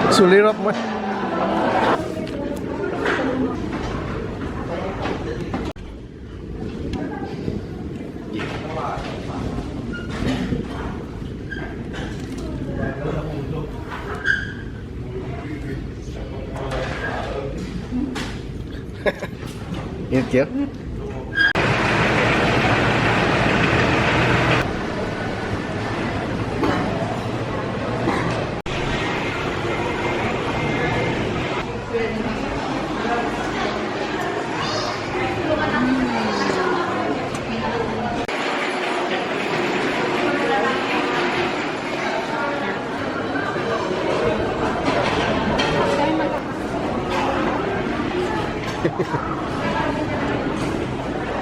Sulirap mo. Init kayo?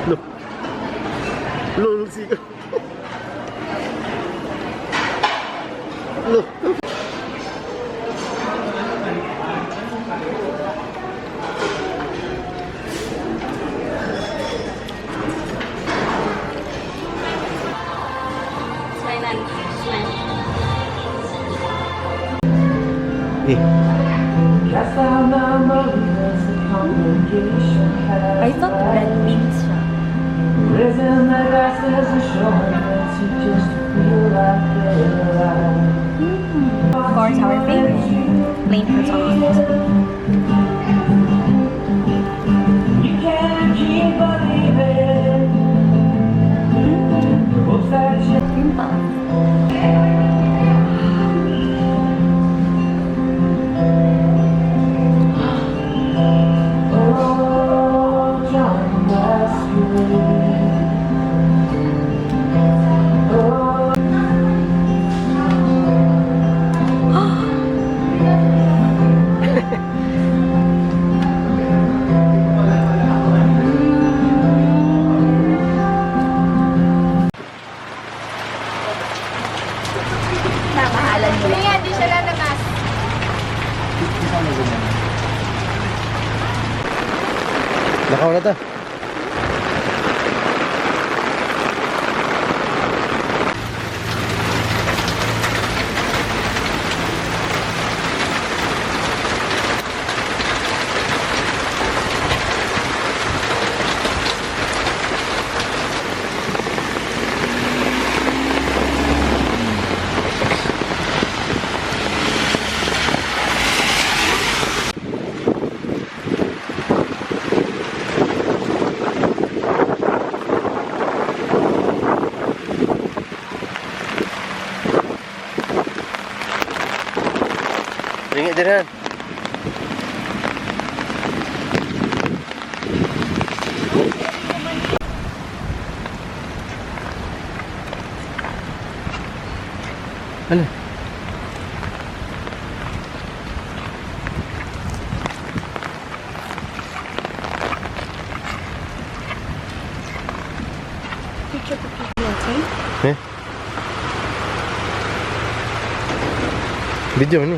Loh. Loh, siko. Loh. Smile lang. Smile. Eh, I thought red beans siya. Of course, our favorite. Plain croissant. Cream puff. Mamahalan mo lang. Kaya di siya lalabas. Lakaw na ta. Ringi din han. Ano? Picture picture natin. Eh? Video ni.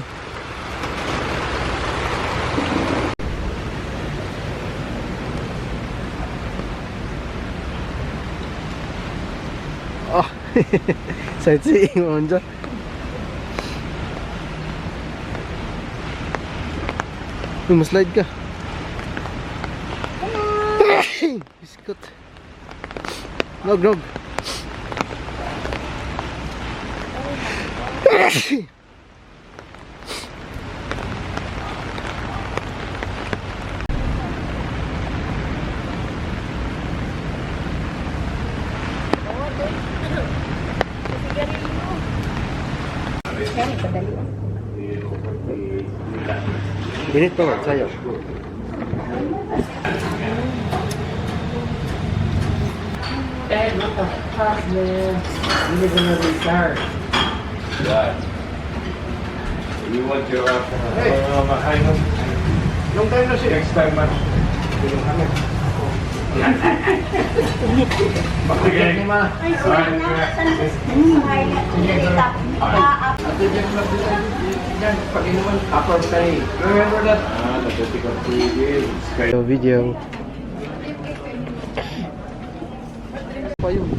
Oh, sightseeing mo dyan. Uy, maslide ka. Biskot. Nog, nog. Kaya may padali ah. Init pa man, sayo. Dad, what the fuck, man? You live in every car. You want your hey. Long time no see. Next time, man. Okay. Ay, sorry na. Remember that? Ah, nagtitikap ko yun. Video. Pa yun.